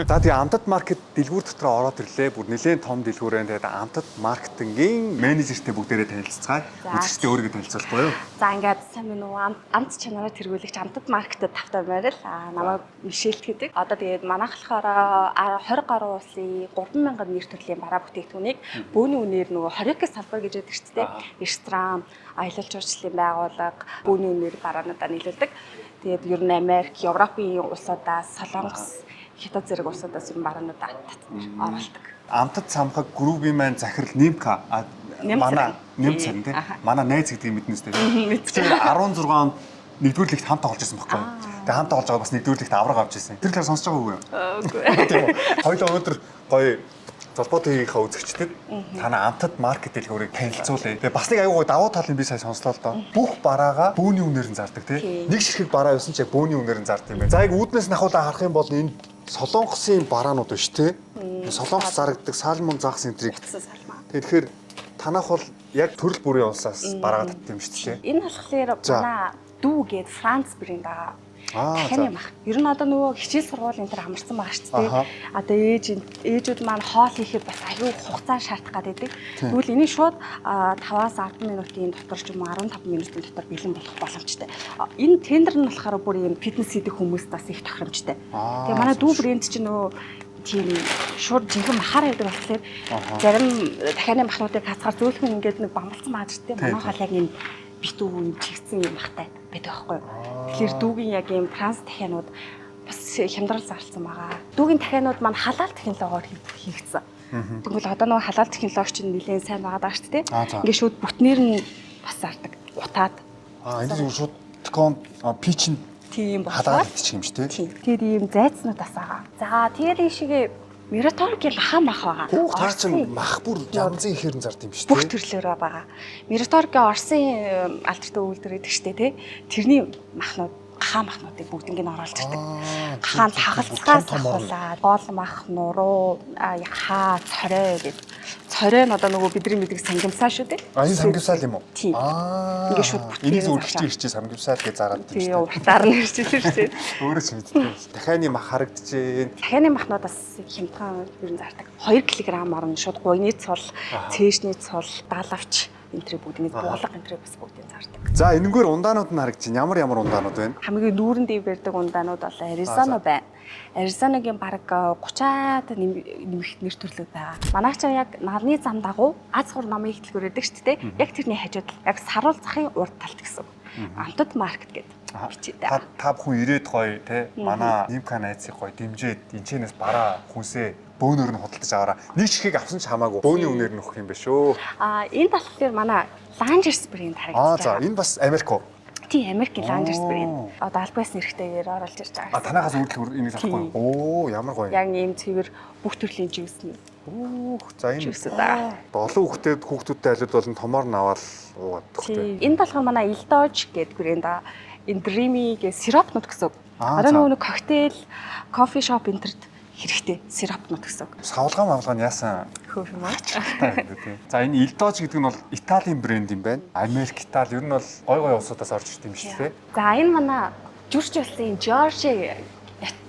За тэгээ Амтад маркет дэлгүүр дотор ороод ирлээ. Бүр нэлээд том дэлгүүр байна. Тэгээд Амтад маркетингийн менежертэй бүгдээрээ танилццгаая. Үзэгчдээ өөрийгөө танилцуулахгүй юу? За ингээд сайн байна уу? Амт чанараар тэргүүлэгч Амтад маркетад тавтай морил. Намайг Мишель гэдэг. Одоо тэгээд манайх болохоор 20 гаруй улсын 3000 нэр төрлийн бараа бүтээгдэхүүнийг бөөний үнээр нөгөө хорика салбар гэж яддаг шүү дээ. Ресторан, аялал жуулчлалын байгууллага бөөний үнээр бараануудаа нийлүүлдэг. Тэгээд ер нь Америк, Европын улсуудаас, Солонгос, Хятад зэрэг улсуудаас ер нь бараануудаа оруулдаг. Амтад самхаг группийн маань захирал Нимка манай Нэмцэн тий. Манай найз гэдгийг мэднэ үстэй. Мэдсэн. 16 онд нэгдүгээр лигт хамт тоглож байсан байхгүй юу? Тэгээ хамт тоглож байгаа бас нэгдүгээр лигт авраг авч ирсэн. Тэр талаар сонсож байгаагүй юу? Үгүй. Тийм үү. Хоёулаа өнөөдөр гоё Золбоо ТV-ийнхаа үзэгчдэд танай Амтад маркет дэлгүүрийг танилцуулъя. Тэгээ бас нэг аягүй давуу талын би сая сонслоо л доо. Бүх бараагаа бөөний үнээр нь зардаг тий. Нэг ширхэг бараа байсан ч яг бөөний үнээр нь зард юм байна. За яг үүднээс нь ахуулаа харах юм бол энэ Солонгосын бараанууд биш тий. Солонгос зарагддаг салмон загас энтрийг. Тэгэхээр танах бол яг төрөл бүрийн улсаас бараагаа татдаг юм шүү дээ. Энэ болохоор манай дүү гээд Франц брэнд байгаа. Дахианы мах. Ер нь одоо нөгөө хичээл сургуулийн тэр амарсан байгаа шүү дээ. Одоо ээжүүд маань хоол хийхэд бас аюу хугацаа шаардах гэдэг. Тэгвэл энийг шууд 5-аас 10 минутын дотор ч юм уу 15 минутын дотор бэлэн болох боломжтой. Энэ тендер нь болохоор бүр юм фитнес хийдэг хүмүүст бас их тохиромжтой. Тэгээ манай дүү брэнд чинь нөгөө тийм шууд жинхэнэ махаар байдаг болохоор зарим дахианы махнуудыг хацгаар зөөлхөн ингээд нэг бамбалцсан байгаа шүү дээ. Манай хоол яг энэ битүү юм чигцэн юм махтай байдаг байхгүй юу. Тэгэхээр дүүгийн яг ийм транс дахианууд бас хямдрал зарласан байгаа. Дүүгийн дахианууд маань халаал технологиор хийгдсэн. Тэгвэл одоо нөгөө халаал технологи чинь нэлээд сайн байгаа даа шүү дээ. Ингээд шууд бүтнээр нь бас зардаг. Утаад. Энэ зүгээр шууд токон пич нь тийм болохоор халаал идчих юм шүү дээ. Тэгээд ийм зайцнууд бас байгаа. За тэгээд ийшээгээ Мираторгийн лахан мах байгаа. Хүүх таа чинь мах бүр янзын ихээр нь зард юм шүү дээ. Бүх төрлөөрөө байгаа. Мираторгийн Оросын алдартай үйлдвэр гэдэг шүү дээ, тий. Тэрний махнууд, гахаа махнуудыг бүгднийг нь оруулж ирдэг. Гахаан хагалцгаас ахуулаад гол мах, нуруу, яхаа, цорой гэдэг. Цорой нь одоо нөгөө бидний мэддэг сангимсаа шүү дээ. Энэ сангимсаа л юм уу? Тийм. Ингээд шууд бүтэн. Энийг зүгээр хичээ сангимсаа л гэж зараад тийм шүү дээ. Уртаар нь ирчихсэн шүү дээ. Өөрөө ч мэддэг. Дахианы мах харагдчихээн. Дахианы махнууд бас хямдхан ер нь зардаг. 2 кг-аар нь шууд гуйны цул, цээжний цул, даалавч энтрийг бүгдийг буулга энтрийг бас бүгдийг зардаг. За, энэнгээр ундаанууд нь харагдаж байна. Ямар ямар ундаанууд байна? Хамгийн нүүрэн дээр барьдаг ундаанууд бол Аризона байна. Аризонагийн бараг 30-аад нэмэх нэр төрлөг байгаа. Манайх ч яг нарны зам дагуу аз хур номыг дэлгүүрээдэг шүү дээ. Яг тэрний хажууд яг саруул захын урд талд гэсэн. Амтад маркет гэдэг бичээтэй. Та бүхэн ирээд гоё те манай Нимка найзыг гоё дэмжиж энэчнээс бараа хүнсээ бөөнөр нь худалдаж аваараа. Нэг чихийг авсан ч хамаагүй бөөний үнээр нь өгөх юм байна шүү. А энэ болохоор манай Langers брэнд харагдаж байгаа. За, энэ бас Америк уу? Тийм, Америкийн Langers брэнд. Одоо аль байсан эрхтэйгээр оруулж ирж байгаа. А танахаас үүдэл энийг зарахгүй. Оо, ямар гоё. Яг ийм цэвэр бүх төрлийн живсэн. Өөх, за энэ олон хүүхдэд хүүхдүүдтэй айлууд болон томоор нь аваад уугаад төхтэй. Энэ болохоор манай Ildoge гэдэг брэнд аа. Энэ Dreamy гэх сиропнууд гэсэн. Одоо нөгөө нэг коктейл, кофе шоп энтерт хэрэгтэй сиропнууд гэсэн. Савлгаа мавлгаа нь яасан хөөх юм аа. За, энэ Ildoge гэдэг нь бол Италийн брэнд юм байна. Америк, Итали ер нь бол гой гой улсуудаас орж ирд юм шүү дээ. За, энэ манай жүрч улсын Georgia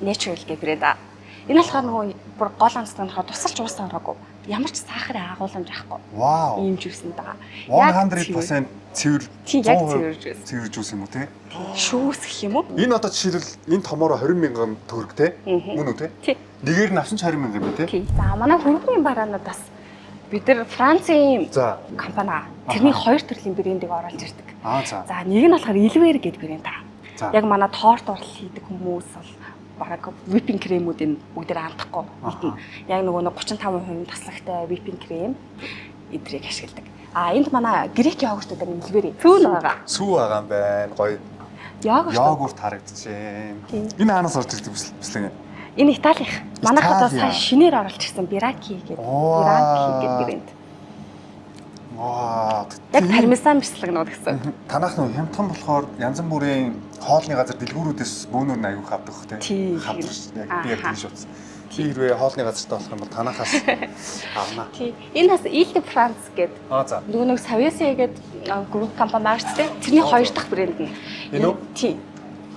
Natural гэх брэнд аа. Энэ болохоор нөгөө бүр гол онцлог нь болохоор тусалж уус ороогүй. Ямар ч сахарын агуулмж авахгүй. Вау. Ийм жуус нь байгаа. 100% цэвэр. Тийм, яг цэвэр жуус. Цэвэр жуус юм уу те? Шүүс гэх юм уу? Энэ одоо жишээлбэл энэ томороо 20 мянган төгрөг те? Мөн үү те? Тийм. Нэгээр нь авсан ч 20 мянган юм те? Тийм. За, манай хөрөнгөний бараанууд бас бид нар Францын компани. Тэрний хоёр төрлийн брендийг оруулж ирдэг. Аа за. За, нэг нь болохоор Elver гэдэг брэнд аа. Яг манай торт урал хийдэг хүмүүс бол бараг whipping cream-үүдийн бүгдээр андахгүй мэднэ. Яг нөгөө 35% таслагтай whipping cream эдрийг ашигладаг. А энд манай грек йогуртууд нь илбэрээ. Сүү нь байгаа. Сүү байгаа юм байна. Гоё. Йогурт. Йогурт харагдаж байна. Энэ хаанаас орж ирдэг бислэг юм? Энэ Италих. Манайх одоо сая шинээр оруулж ирсэн Бираки гэдэг. Бираки гэдэг брэнд. Ваа. Яг пармезан бислэгнүүд гэсэн. Танах нөө хямдхан болохоор янз бүрийн хоолны газар дэлгүүрүүдээс бөөнөр нь аягүй авдаг хөх тий. Хавдар яг би яг тийш утсан. Би хэрвээ хоолны газартай болох юм бол танахаас авна. Тий. Энэ бас Ile de France гэдэг. Аа за. Нөгөө нэг Savese гэдэг групп компани байгаа шүү дээ. Тэрний хоёр дахь брэнд нь. Энэ үү? Тий.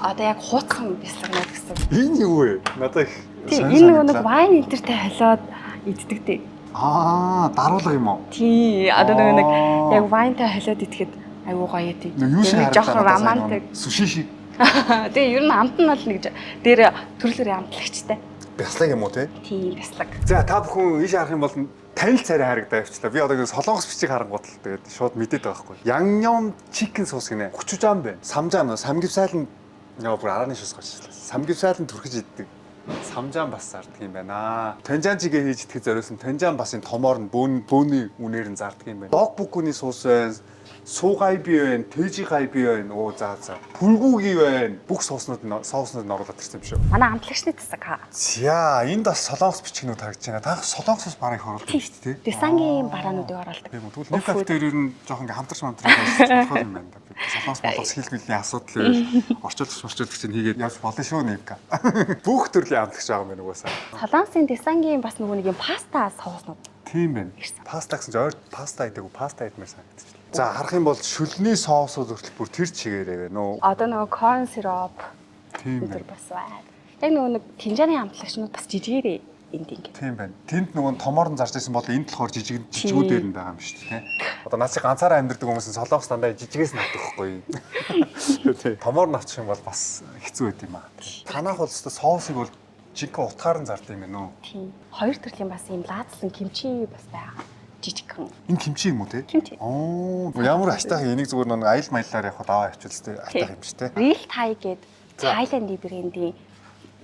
Одоо яг хууцхан бислэгнүүд гэсэн. Энэ юу вэ? Надад их Тий, энэ нөгөө нэг вайн энтертэй холиод иддэг дээ. Аа, даруулга юм уу? Тий, одоо нөгөө нэг яг вайнтай холиод идэхэд айгуу гоё тий. Юу шиг жоохон романтик. Суши шиг. Тэгээ ер нь амт нь бол нэг дээр төрлөөр амтлагчтай. Бяцлаг юм уу те? Тийм, бяцлаг. За, та бүхэн ийш харах юм бол танил царай харагдаа явчлаа. Би одоо солонгос бичиг харангуут л тэгээд шууд мэдээд байгаа байхгүй. Янgnyeom chicken sauce гинэ. Гучужаан байна. Самжаан, самгивсайл нь яа бүр арааны шус гарчлаа. Самгивсайл нь түрхэж иддэг. Самжаан бас зардаг юм байна. Тонжаан чигээ хийж идэхэд зориулсан тонжаан бас энэ томоор нь бөөний үнээр нь зардаг юм байна. Дог бүкүний суус байна. Суугайби байна, тэжигайби байна. Оо за за. Пүлгүги байна. Бүх сууснууд нь соуснууд нь оруулаад ирсэн юм шүү. Манай амтлагчны тасаг хаа. За, энд бас солонгос бичгнүүд харагдаж байна. Таах солонгос ус барыг оруулдаг юм шүү дээ. Десангийн бараануудыг оруулдаг. Тийм үү. Тэгвэл нэг кафе дээр ер нь жоохон ингээ хамтарч мамтрах болох юм байна да. Солонгос молонгос хэл мэлийн асуудал орчуулагч чинь хийгээд явж болно шүү Нивка. Бүх төрлийн амтлагч байгаа юм байна угаасаа. Солонгосын десангийн бас нөгөө нэг юм паста соуснууд. Тийм байна. Паста гэсэн чинь ойр паста идэв, паста идмээр санагдчихлаа. За, харах юм бол шүлний соусууд хүртэл бүр тэр чигээрээ байна уу? Одоо нөгөө corn syrup тийм байна. Бас байна. Яг нөгөө нэг тэнжааны амтлагчнууд бас жижигээрээ энд ингэ. Тийм байна. Тэнд нөгөө томоор нь зарж исэн бол энд болохоор жижигүүдээр нь байгаа юм шүү дээ, тийм. Одоо наад чи ганцаараа амьдардаг хүмүүс нь солонгос дандаа жижигээс нь авдаг байхгүй юу? Тийм. Томоор нь авчих юм бол бас хэцүү байт юм аа. Танах бол өстө соусыг бол жинхэнэ утгаар нь зард юм байна уу? Тийм. Хоёр төрлийн бас ийм лаазлан кимчи бас байгаа. Жижигхэн. Энэ кимчи юм уу те? Кимчи. Оо, ямар аштайх энийг зүгээр нэг аял маялаар явахад аваа явчихвал те аштайх юм шүү те. Real Thai гэдэг Тайландын брендийн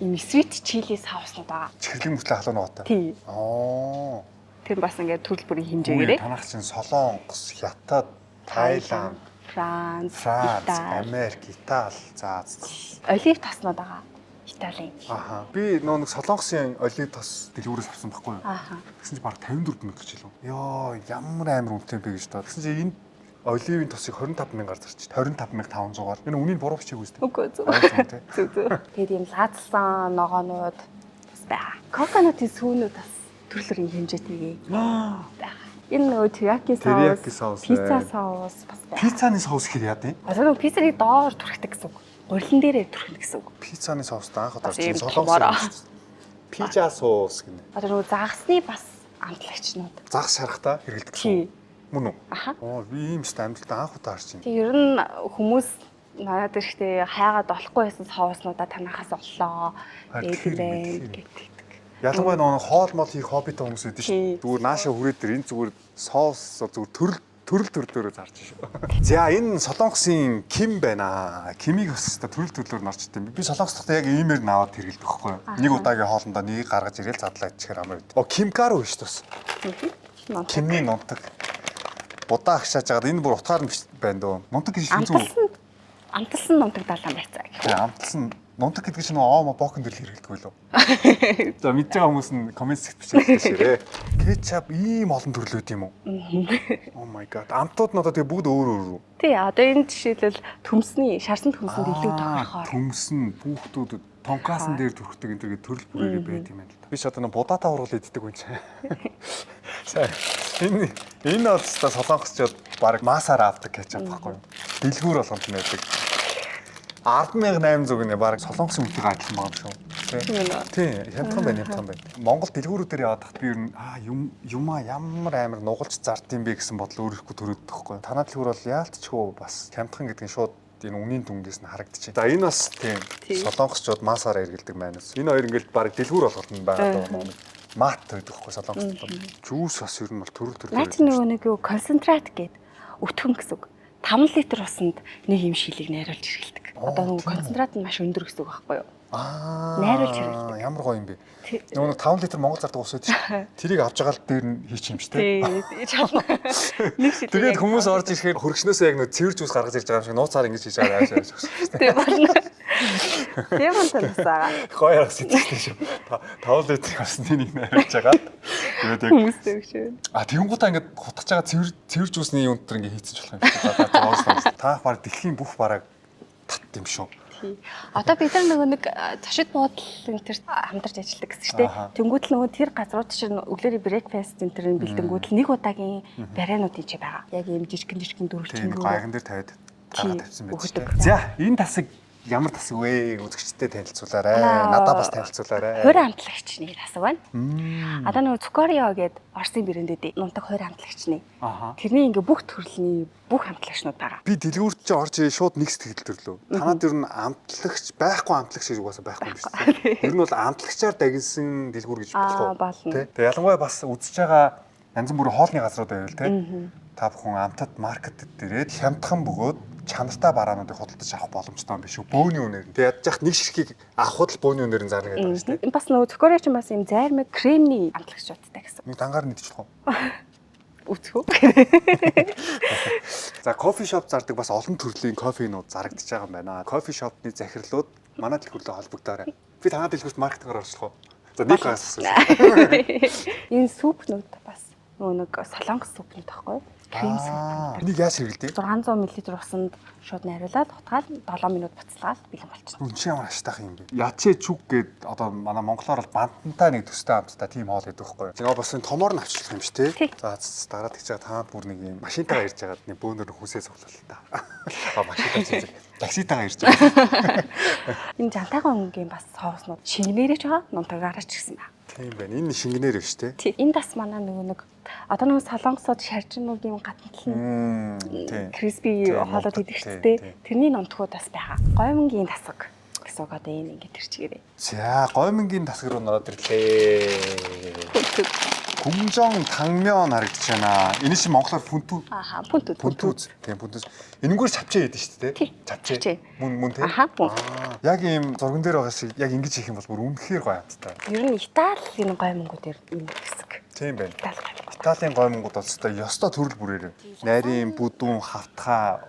ийм sweet chili соуснууд байгаа. Чихэрлэг мөртлөө халуун ногоотой. Тийм. Аа. Тэр бас ингээд төрөл бүрийн хэмжээгээрээ. Танах чинь Солонгос, Хятад, Тайланд, Франц, Итали, Америк, Итали. За. Олив тоснууд байгаа. Италийн. Аха. Би нөө нэг Солонгосын олив тос дэлгүүрээс авсан байхгүй юу? Аха. Тэгсэн чинь бараг 54 мянга ч илүү. Йоо, ямар амар үнэтэй бэ гэж таа. Тэгсэн чинь энэ оливын тосыг 25 мянгаар зарч 25,500-аар. Энэ үнийг буруу бичээгүй үстэй. Үгүй зүг. Зүг зүг. Тэгээд ийм лаазлсан ногоонууд бас байгаа. Коконатын сүүнүүд бас төрлөрийн хэмжээтэйгээ байгаа. Энэ нөгөө терияки соус, пицца соус бас байна. Пиццаны соус гэхээр яа гэв? Одоо нөгөө пиццаны доор түрхдэг гэсэн үг. Гурилан дээрээ түрхнэ гэсэн үг. Пиццаны соустай анх удаа солонгос. Пиза соус гинэ. Одоо нөгөө загасны бас амтлагчнууд. Загас шарахтаа хэрэглэдэг гэсэн. Тийм. Мөн үү? Аха. Оо, би ийм ч амьдралдаа анх удаа харж байна. Тэг ер нь хүмүүс надад ирэхдээ хайгаад олохгүй байсан соуснуудаа танахаас оллоо. Харин Тэгээд тэр юм юм, гэдэг. Ялангуяа нөгөө хоол мол хийх хоббитой хүмүүс байдаг шүү дээ. Зүгээр нааша хүрээд тэр энэ зүгээр соус зүгээр төрөл төрөл төрлөөрөө зарж шүү. За, энэ Солонгосын ким байна. Кимийг бас та төрөл төрлөөр нарч идэм. Би Солонгос дахта яг иймэр наваад хэргэлдэх байхгүй юу? Нэг удаагийн хоолндоо нэг гаргаж ирээл задлаа ичихээр амар байд. О, кимкару биш тус. Кимний нунтаг. Будаа агшааж хагаад энэ бүр утгаар нь биш байна дөө. Нунтаг гэж юм зүг. Амталсан амталсан нунтаг далайн байцаа гэх. Тэгээ амталсан нунтаг гэдэг чинь нөгөө омо бокон дэр л хэрэглэдэг байлоо. За, мэдж байгаа хүмүүс нь коммент хэсэгт бичээсэй. Кетчап ийм олон төрлүүд юм уу? Oh my god. Амтууд нь одоо тэгээ бүгд өөр өөр үү? Тий, одоо энэ жишээлбэл төмсний, шарсан төмсөнд илүү тохирохоор. Төмсөн хүүхдүүд тонкаасан дээр түрхдэг энэ төрлийн төрөл бүрээрээ байд юм байна л да. Би ч одоо нэг будаатаа ургал иддэг хүн чинь. За, энэ бол өстой солонгосчууд баг масаар авдаг кетчап байхгүй юу? Дэлгүүр болгонд нь байдаг. 10,800 гинэ, баг солонгосын үнэтэйгээ адилхан байгаа юм шүү. Тийм үү? Тий, хямдхан байна, хямдхан байна. Монгол дэлгүүрүүдээр яваад тахт би ер нь юм юмаа ямар амар нугалж зард юм бэ гэсэн бодол өөрөхгүй төрөөд тахгүй. Танаа дэлгүүр бол яалтчгүй бас хямдхан гэдэг нь шууд энэ үнийн дүнгээс нь харагдчих. За, энэ бас тийм солонгосчууд масаараа эргэлдэг майнус. Энэ хоёр ингээл баг дэлгүүр болголт нь байгаа даа. Мат байдаг хгүй солонгосчууд. Жүүс бас ер нь бол төрөл төрөл. Наа чи нөгөө нэг юу концентрат гээд өтгөн гэсэн үг. 5 литр усанд нэг юм шилийг найруулж хэрэглэдэг. Одоо нөгөө концентрат нь маш өндөр гэсэн үг байхгүй юу? Найруулж хэрэглэдэг. Ямар гоё юм бэ? Нөгөө нэг 5 литр Монгол зардаг ус байдаг шүү. Тэрийг авч байгаа л дээр нь хийчих юм шүү, Тий, тэ. чадна. Нэг шилийг. Тэгээд хүмүүс орж ирэхээр хөргөчнөөсөө яг нөгөө цэвэр жүүс гаргаж ирж байгаа юм шиг нууцаар ингэж хийж байгаа ааш ааш. Тий болно. Тийм юм танаас байгаа. Гоё арга сэтгэлтэй шүү. 5 литр усны нэг найруулж байгаа. Тэгээд яг хүмүүстэй өгч байна. А, тэгэнгүүтээ ингээд хутгаж байгаа цэвэр цэвэр жүүсний юун дотор ингээд хийцэн болох юм шиг. Та баг дэлхийн бүх барааг татд юм шүү. Тий. Одоо бид нар нөгөө нэг зочид буудал энэ төр хамтарч ажилладаг гэсэн чинь тий. Тэнгүүт л нөгөө тэр газрууд чинь өглөөрийн breakfast энэ төр бэлдэнгүүт л нэг удаагийн барианууд ийж байгаа. Яг ийм жижигэн жижигэн Тийм, нэг дөрвөлжингөө. гайхан дээр тавиад гаргаад тавьсан байдаг шүү өгдөг. дээ. За, энэ тасаг ямар тасаг вэ? Үзэгчдэд танилцуулаарай. Надаа бас танилцуулаарай. Хурь амтлагчны тасаг байна. Одоо нөгөө Цукорио гээд Орсын брэндэд нунтаг хурь амтлагчны. Тэрний ингээ бүх төрлийн бүх амтлагчнууд байгаа. Би дэлгүүрт чи орж ирээ шууд нэг сэтгэл төрлөө. Танад ер нь амтлагч байхгүй, амтлагч гэж угаасаа байхгүй юм биш үү? Ер нь бол амтлагчаар дагнсан дэлгүүр гэж болох уу? Тэ. Тэгээ ялангуяа бас үзэж байгаа янз бүрийн хоолны газрууд байвал тэ. Та бүхэн амтад маркетед дээрээ хямдхан бөгөөд чанартай бараануудыг худалдаж авах боломжтой юм биш үү? Бөөний үнээр. Тэгээ ядж яхад нэг ширхгийг авахд л бөөний үнээр нь зарна гэдэг байна шүү дээ. Бас нөгөө Цукорио чинь бас ийм зайрмаг кремний амтлагчуудтай гэсэн. Нэг дангаар мэдчих болох уу? Үцхүү. За, кофе шоп зардаг бас олон төрлийн кофенууд зарагдаж байгаа юм байна. Кофе шопны захирлууд манай дэлгүүрлээ холбогдоорой. Би танаа дэлгүүрт маркетингаар орчлох уу? За, нэг гаас асууж. Энэ супнууд бас нөгөө нэг солонгос супнууд байхгүй юу? Крем суп. Энийг яаж хэрэглэдэг? 600 мл усанд шууд найруулад хутгаал 7 минут буцалгаал бэлэн болчихно. Үн чи ямар аштайх юм бэ? Ячээ чүг гээд одоо манай монголоор бол бантантай нэг төстэй амттай тийм хоол гэдэг байхгүй юу? Тэгээ бас энэ томоор нь авчлах юм шүү, тий? За, дараа тэгж байгаа та бүр нэг юм машинтайгаа ирж байгаад нэг бөөнөр нь хүсээ цуглал та. А, машинтаа зүүж. Такситайгаа ирж байгаа. Энэ жантайган өнгийн бас соуснууд шингэнээрээ ч байгаа, нунтагаараа ч гэсэн байна. Тийм байна. Энэ шингэнээр биш тий? Тий. Энэ бас манай нөгөө нэг одоо нөгөө солонгосууд шаржинуугийн гадна тал нь криспи хоолоод идэх шүү дээ. Тэрний нунтгууд бас байгаа. Гоймонгийн тасаг гэсэн үг одоо энэ ингээд тэр чигээрээ. За, гоймонгийн тасаг руу нороод ирлээ. Гүмжон тангмён харагдаж байна. Энэ чинь монголоор пүнтүү. Аха, пүнтүү. Пүнтүүз. Тийм, пүнтүүз. Энэнгээр чавчээ хийдэж шүү дээ, тий? Чавчээ. Мөн мөн тий. Аха, мөн. Яг ийм зурган дээр байгаа шиг яг ингэж хийх юм бол бүр үнэхээр гоё амттай. Ер нь Италийн гоймонгууд ер нь хэсэг. Тийм байна. Италийн гоймонгууд бол ёстой ёстой төрөл бүрээр. Нарийн, бүдүүн, хавтгай,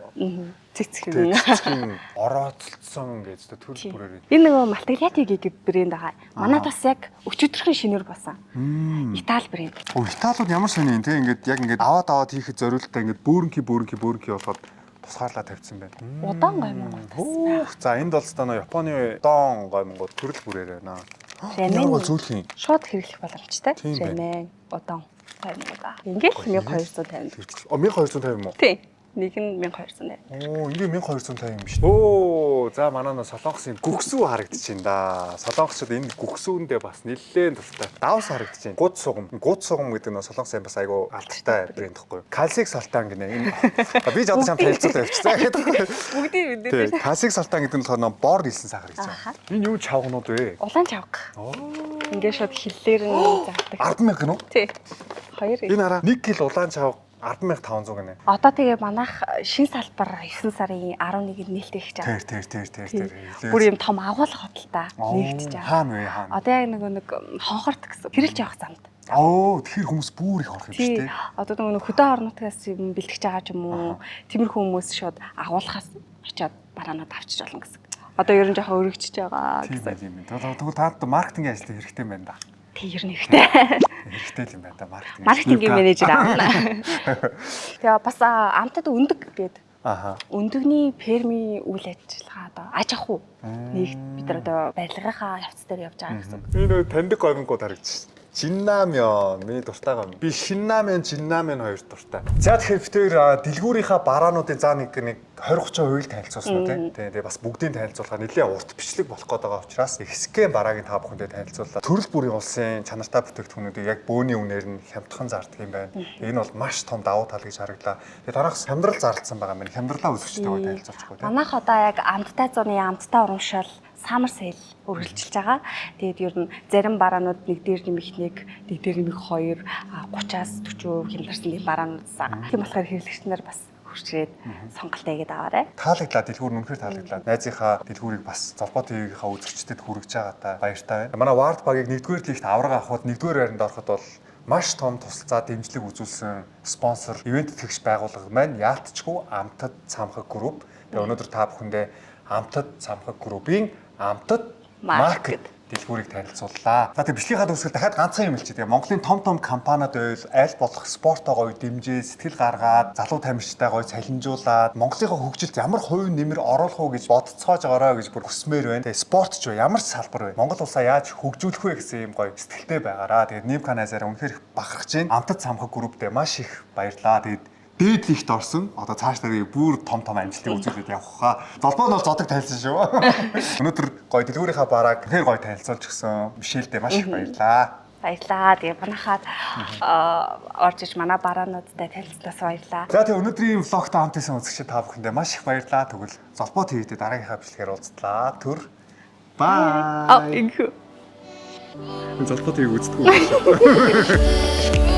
цэцгэн. Цэцгэн орооцолцсон гэж ёстой төрөл бүрээр. Энэ нөгөө Малтагляти гэдэг брэнд байгаа. Манад бас яг өчигдрхийн шинээр болсон. Итали брэнд. Оо, Италиуд ямар сони юм те, ингээд яг ингээд аваад аваад хийхэд зориултаа ингээд бөөрөнхий бөөрөнхий бөөрөнхий болгоод тусгаарлаа тавьсан байна. Удаан гоймонгууд. За, энд бол ёстой нөө Японы удаан гоймонгууд төрөл бүрээр байна. Рамен Ямар зөөлхөн юм. Шууд хэрэглэх боломжтой. Тийм байна. Рамен, удаан гоймонгууд. Ингээд л 1250. О, 1250 юм уу? Тий. Нэг нь 1280. Оо, ингээ 1250 юм биш. Оо, за манай нөө Солонгосын гүгсүү харагдчихээн да. Солонгосчууд энэ гүгсүүндээ бас нэлээд дуртай. Давс харагдчихээн. Гуд сугам. Гуд сугам гэдэг нь Солонгосын бас айгу алдартай брэнд гэхгүй юу. Калсик салтан гинэ. Энэ би ч одоо чам танилцуулаа явчихсан. Бүгдийг мэдээ. Тий, калсик салтан гэдэг нь болохоор нөө бор илсэн сахар гэж байна. Энэ юу чавгнууд вэ? Улаан чавга. Ингээ шууд хиллээр нь зардаг. 100000 гэнэ үү? Тий. Хоёр. Энэ хараа 1 кг улаан чавга 10,500 гинэ. Одоо тэгээ манайх шин салбар 9 сарын 11-нд нээлттэй хийж байгаа. Тэр. Бүр юм том агуулга хотолтой нэгтэж байгаа. Хаана вэ хаана? Одоо яг нөгөө нэг хонхорт гэсэн хэрэлж явах замд. Оо, тэгэхээр хүмүүс бүр их орох юм шүү дээ. Одоо нөгөө нэг хөдөө орон нутгаас юм бэлтгэж байгаа ч юм уу. Тиймэрхүү хүмүүс шууд агуулхаас очиад бараанууд авчиж болно гэсэн. Одоо ер нь жоохон өргөжж байгаа Тийм гэсэн. байх юм. Тэгвэл та маркетингийн ажил хэрэгтэй юм байна да. Тэг ер нь хэрэгтэй. Хэрэгтэй л юм байна да маркетинг. Маркетингийн менежер аавна. Тэгээ бас амтад өндөг гээд Аха. өндөгний фермийн үйл ажиллагаа одоо аж ахуй нэгт бид нар одоо барилгынхаа явц дээр явж байгаа гэсэн. Энэ нөө таньдаг гомингууд харагдчих. Жиннамён миний дуртай гомь. Би шиннамён, жиннамён хоёр дуртай. За тэгэхээр бид хоёр дэлгүүрийнхаа бараануудын заа нэг нэг 20 30% л танилцуулсан уу тий. Тэгээ бас бүгдийг танилцуулахаар нэлээд урт бичлэг болох гээд байгаа учраас хэсгэн бараагийн та бүхэндээ танилцууллаа. Төрөл бүрийн улсын чанартай бүтээгдэхүүнүүдийг яг бөөний үнээр нь хямдхан зардаг юм байна. Тэгээ энэ бол маш том давуу тал гэж харагдлаа. Тэгээ дараагаас хямдрал зарласан байгаа юм байна. Хямдралаа үзэгчтэйгээ танилцуулчихгүй тий. Манайх одоо яг амттай зуны амттай урамшуул summer sale үргэлжилж байгаа. Тэгээд ер нь зарим бараанууд нэг дээр нэмэх нэг, нэг дээр нэмэх хоёр, 30-аас 40% хямдарсан тийм бараанууд байгаа. Тийм болохоор хэрэглэгч нар бас хурцрээд сонголт хийгээд аваарай. Таалагдлаа дэлгүүр нь үнэхээр таалагдлаа. Найзынхаа дэлгүүрийг бас Золбоо ТV-ийнхаа үзэгчдэд хүргэж байгаатай баяртай байна. Манай Ward багийг 1-р лигт авраг авахд 1-р байранд ороход бол маш том тусалцаа дэмжлэг үзүүлсэн спонсор, ивент тэтгэгч байгууллага маань яалтчгүй Амтад Цамхаг групп. Тэгээ өнөөдөр та бүхэндээ Амтад Цамхаг группийн Амтад Маркет дэлгүүрийг танилцууллаа. За тэг бичлэгийн төгсгөл дахиад ганцхан юм хэлчихье. Тэгээ Монголын том том компаниуд байвал аль болох спортоо гоё дэмжиж, сэтгэл гаргаад, залуу тамирчтай гоё цалинжуулаад, Монголынхаа хөгжилд ямар хувь нэмэр оруулах уу гэж бодцоож байгаарай гэж бүр хүсмээр байна. Тэгээ спорт ч бай, ямар ч салбар бай. Монгол улсаа яаж хөгжүүлэх вэ гэсэн юм гоё сэтгэлтэй байгаараа. Тэгээд Нимка найзаараа үнэхээр их бахархаж байна. Амтад Цамхаг групптэй маш их баярлаа. Тэгээд дээд лигт орсон. Одоо цааш нарыг бүр том том амжилтыг үзүүлээд явах хаа. Золбоо нь бол зодог тайлсан шүү. Өнөөдөр гоё дэлгүүрийнхаа барааг үнэхээр гоё танилцуулж өгсөн. Мишельдээ маш их баярлаа. Баярлаа. Тэгээ манайхаад орж иж манай бараануудтай танилцсанаас баярлаа. За тэгээ өнөөдрийн влогтой хамт исэн үзэгчид та бүхэндээ маш их баярлаа. Тэгвэл Золбоо ТV-д дараагийнхаа бичлэгээр уулзлаа. Түр. Бай. Ингэхүү. Золбоо ТV-г үздэггүй юм шүү.